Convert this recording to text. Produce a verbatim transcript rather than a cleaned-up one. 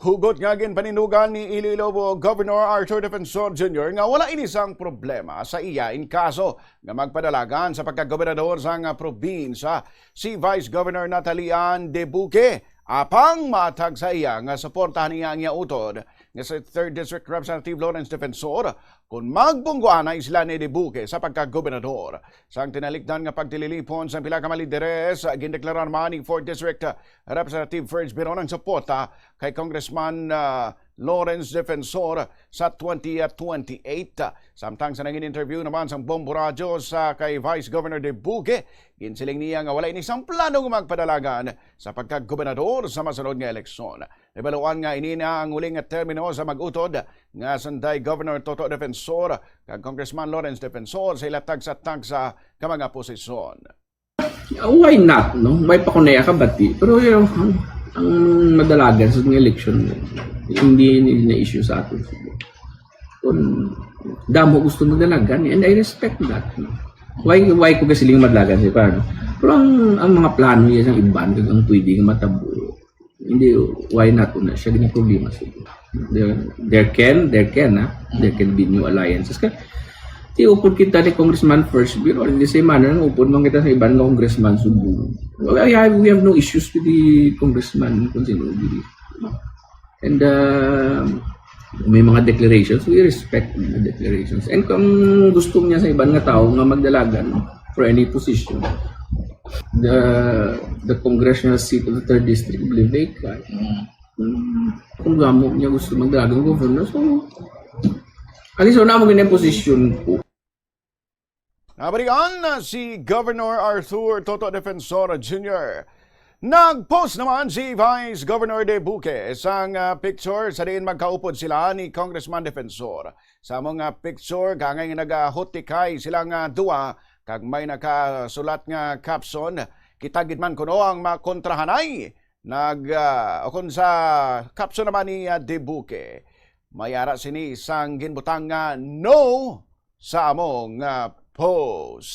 Hugot nga ginpanindugan ni Iloilo Governor Arthur Defensor Junior nga wala ini sang problema sa iya in kaso nga magpadalagan sa pagkagobernador sang probinsya si Vice Governor Natalie Ann Debuque, apang matag sa iya nga suportahan niya ang iya utod nga si Third District Representative Lawrence Defensor kon magbungguanay sila ni Debuque sa pagkagobernador. Sang tinalikdan nga pagtililipon sang pila ka mga lideres, gindeklarar man ni Fourth District Representative Ferds Biron ang suporta kay Congressman, ah, Lawrence Defensor sa twenty twenty-eight. Samtang sa nangin interview naman sang Bombo Radyo sa kay Vice Governor Debuque, ginsiling niya nga wala ini sang plano nga magpadalagan sa pagkagobernador sa masunod nga eleksyon. Nabaluan nga ini na ang uli nga termino sa mag-utod nga sanday Governor Toto Defensor kag Congressman Lawrence Defensor sa ila tagsa-tagsa ka mga posisyon. Why not, no? May pa ko na kabati. Pero, you know, ang, ang madalagan sa mga eleksyon, hindi, hindi na issue sa atin. Kung damo gusto magdalagan, and I respect that, no? Why, why ko kasi yung madalagan sa iba, no? Pero ang, ang mga plano niya sa iban, ang pwede nga matabo, hindi, why not na siya ginaproblema sa iba? There, there can, there can, ha? There can be new alliances. Kaya, ti upod kita ni Congressman First Bill, or in the same manner, upod man kita sa iban nga congressman Cebu. Well, I have, we have no issues with the congressman kung sino. And uh, may mga declarations, we respect the declarations. And kung gusto niya sa iban nga tao nga magdalagan for any position, the the congressional seat of the third district will be vacant. Mm. Kung gamo niya gusto magdalagan governor, so, at least wala mo ganyan position ko. Nabalikan na si Governor Arthur Toto Defensor Junior. Nag-post naman si Vice Governor Debuque sang, ah, picture sa diin magkaupod sila ni Congressman Defensor. Sa mga picture, kaangay nga nagahutikay sila nga duwa kag may nakasulat nga caption, "Kita gid man kuno ang makontrahanay." Nag, ah, ukon sa caption naman ni, ah, Debuque, may ara sini sang ginbutang nga "No" sa amo nga post.